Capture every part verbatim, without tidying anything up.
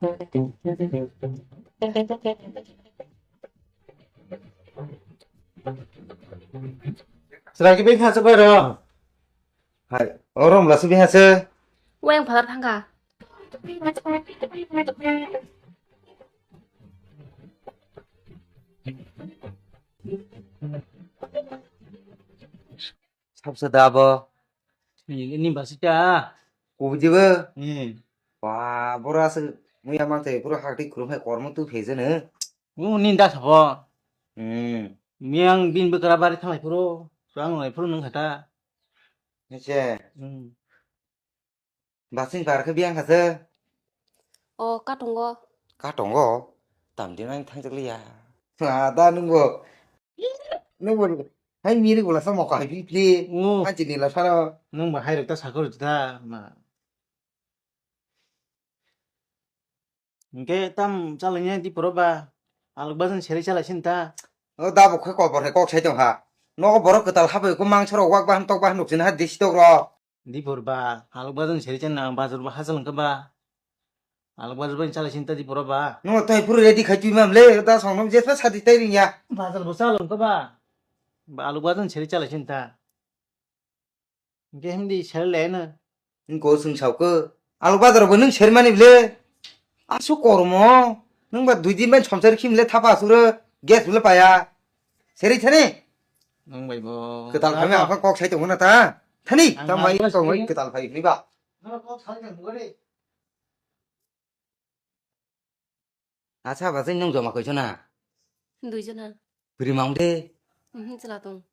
Chwrai khe bini hachwk bai rw. Hai, oro wng bwlasa bini hachwk. Weng phatar thangkha. Sabsa da bo. Ni, ni basi ta. Kubuji bo. Hmm. Ba, boro aswk muya mantwi puro hakti khulum hai kormo tu phejeno. U ni da sabo. Hmm. Miyang bin bwkra bari thanglai phuru. Swang lai phuru nung khata. Niche. Hmm. Basing bar khe biyang kha se. O, katongo. Katongo? Tamdi nang thang chakli ya. Ha, da nung bo. Nung bo. Hai miri gula sa moka hai pli pli. Ngu. Hai chini la saro. Nung ba hai rok ta sakor ta ma. Hingke tam chalai ni di poro ba. Alok bajan seri chalai sin ta. O da bo khe kobor hai kok sai tong ha. Nogo borok kwtal habai ko mangso rok wak bahan tok bahan nuk sin ha disi tok rok. Dipor ba, alok bazar ni seri chan na, bazar bo hachal wngkha ba. Alok bazar bo chala sinta dipor ba. No, tai puro ready khai twi mam le, da song nom jespa sadi tai ring ya. Bazar bo chal wngkha ba. Ba alok bazar ni seri chala sinta. Hingke hindi seri le na. Nung ko sung sau ko. Alok bazar bo nung seri mani le. Asu kormo. Nung ba dui din ban somsari khim le thapa asuro. Gas bo le paya. Seri thani. Nung bai bo. Kwtal kami apa kok sai tong na ta. Thani, ang tam bai ma tong bai kwtal phai ni ba. Acha, ba jeng nung joma koi jona. Dui jona. Biri mang de. Mhm, chwla tong.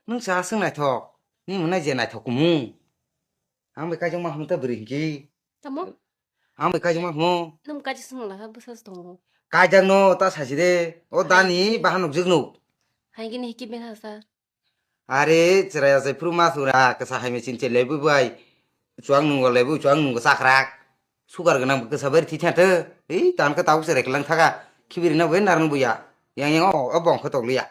Nung sa aswk naithok, ni mwnai je naithok kumu. Ang bai kaijak ma hwn ta bwrwi hinkhe. Tamo? Ang bai kaijak ma hwn. Nung kaijak swng la ha bwsa tongo. Kaijak no ta sachi de. O dani bahan nukjak nuk. Hai gini hiki bera sa. Are chwrai achai phuru ma sura kasa hai mechin che lebu bai. Chuang nungo lebu chuang nungo chakrak. Sugar gwnang bwkha sabai rithwi thangtw. Ei, tan khe tabuk se reklang thaga. Khibiri na bai narwng buya. Yang yang o, o bong khe tokliya.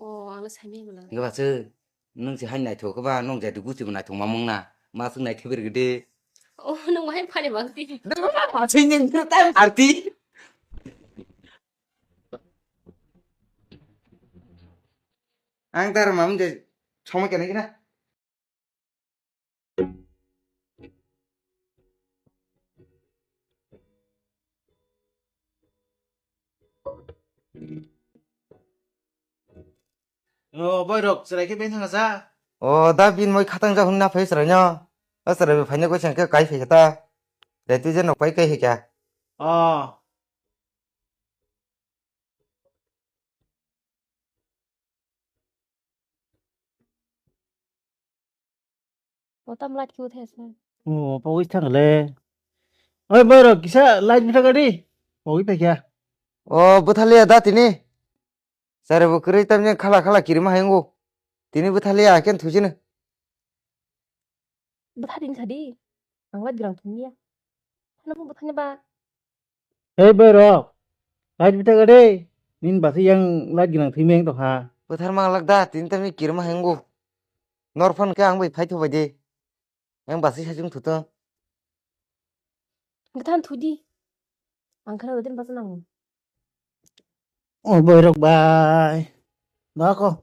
O, ang le saimai bwla. Nge bachu, nung se hai naithok khe ba, nung jadi gusti bo naithok mamung na. Ma sung naithok beri gede. O, nung hai phani bang ti. Sing ning tam arti. Ang tar mam je, choma kena kena. O, boy rok, chwrai khe beng thangsa. O, da bin moi khatang ja hwn na phai chwrai no. O chwrai bai phaina koi chang khe kai phai khe ta. Dai twi je nok pai kai hai kya. O. O tam light kibo thesa. O, pogwi thang le. Oi, borok, kisa light bwtha gadi. Pogwi phaikha. O, bwtha liya da tini. Sare bo kwrwi tamni khala khala kirima hayango. Tini bwtha liya, haikhe thujino. Bwtha din sadi. Ang light grang thumya. Hano bwtha ni ba. Hei borok, light bwtha gade, nini basi yang light gwnang thwi meng tongkha. Bwthar manglak da, tini tamni kirima hwngo. Nor phone khe ang bai phai thok bai de. Yang basi sachung thuto. Bwthan thudi. Ang khana rodin basa nango. O borok bai. Nako.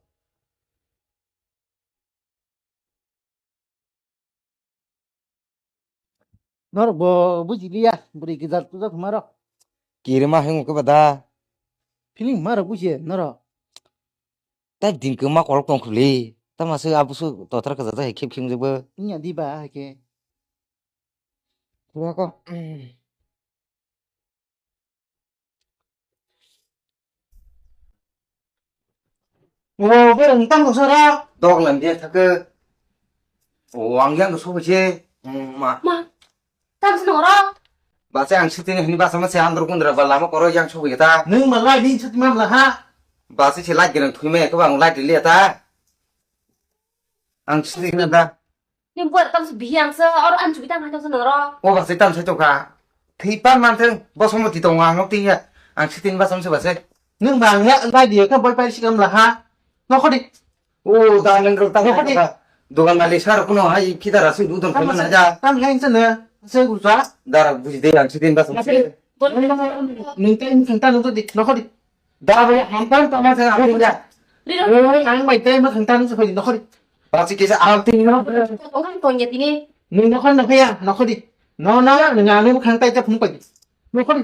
Norok bo buji liya, bwrwi kwjak tujak hwnma rok. Kirima hwngo khe ba da. Feeling hwnma rok buji norok. Tai din kwma kolok tong khwli. Tama se abo se totra kwchajak hai khep khep wngjakbo. Wngya di ba hai khe. Khulwa ko. O, borok ni tamo sara. Dok lam dia thake. O, ang yang so je. Ma. Ma. Tam se nora. Ba se ang sitini hini ba sama se andro kundra ba lama koro yang so ta. Nung ma lai din sut mam la ha. Ba se se lai gerang thui me ko ang lai dili ta. Ang sitini da. Ni buat tam se bihi ang se or an chubi tang hai tong se noro. O ba se tam se to ka. Thwi pan man thung, bo somo ti tong ang nok ti ya. Ang sitini ba sam se ba se. Nung ba ang ya lai di ka boi pai si kam la ha. No khodi. O da nang rok tang Nokho di. Dogan malik sar kuno hai kita rasu du don Tam khana se, ja. Tam hai se na. Saya buka. Dara buji deh yang sitin bas. Nung teh ini kentang untuk di, nokori. Dara ya hampar tama saya aku ya. Nung ang mai teh mah kentang untuk di, nokori. Pasti kisah alti no. Orang tuanya tini. Nung nokori nokori ya, nokori. No no, nung ang mah kentang itu pun kori. Nokori.